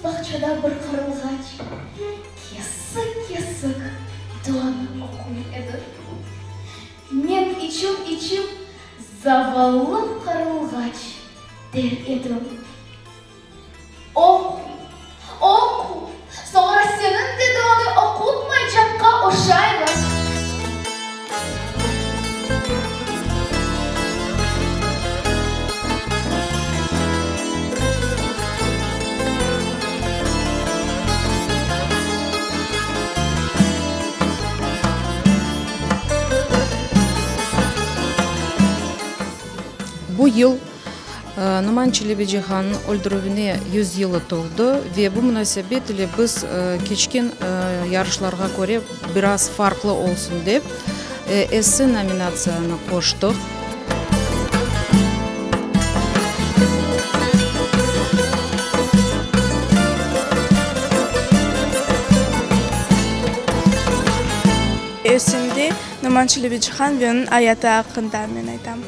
Bağçada bir qarılğaç kesik-kesik duanı oquy edi. Men içim-içim zavallı qarılğaç der edim. Oqu, oqu, soñra seniñ de duanı oqutmaycaqqa oşaylar. Bu yıl Noman Çelebicihannıñ öldürüvine 100 yılı toldı ve bu munasebet ile biz keçken yarışlarğa köre biraz farqlı olsun dep, esse nominatsiyanı qoştıq. Essemde Noman Çelebicihan ve onıñ ayatı aqqında men aytam.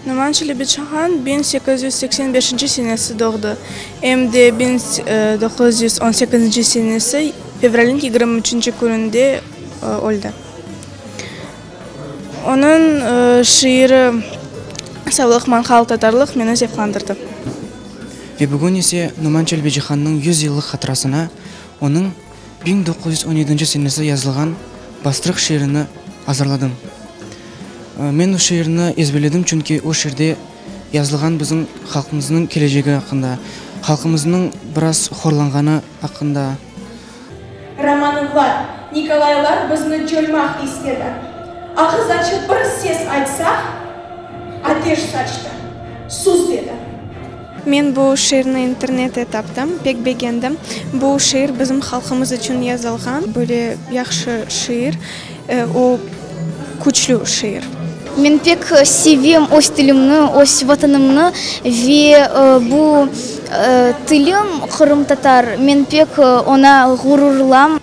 Noman Çelebicihan 1885 senesi doğdı, em de 1918 senesi fevralniñ 23 kününde öldi. Onıñ şiiri Savlıqman hal tatarlıq meni zevqlandırdı. Ve bugün ise Noman Çelebicihannıñ 100 yıllıq hatırasına onıñ 1917 senesi yazılğan Bastırıq şiirini azırladım. Men o şiirni ezberledim, çünki o şiirde yazılğan bizim halqımıznıñ kelecegi aqqında, halqımıznıñ biraz horlanğanı aqqında. Romanovlar, Nikolaylar bizni coymaq istedi. Ağız açıp bir ses aytsaq, ateş saçtı. Sus dedi. Men bu şiirni internette taptım, pek begendim. Bu şiir bizim halqımız içün yazılğan, böyle yahşı şiir, o küçlü şiir. Men pek sevem öz tilimni, öz vatanımnı ve bu tilim, qırımtatar, men pek oña ğururlam.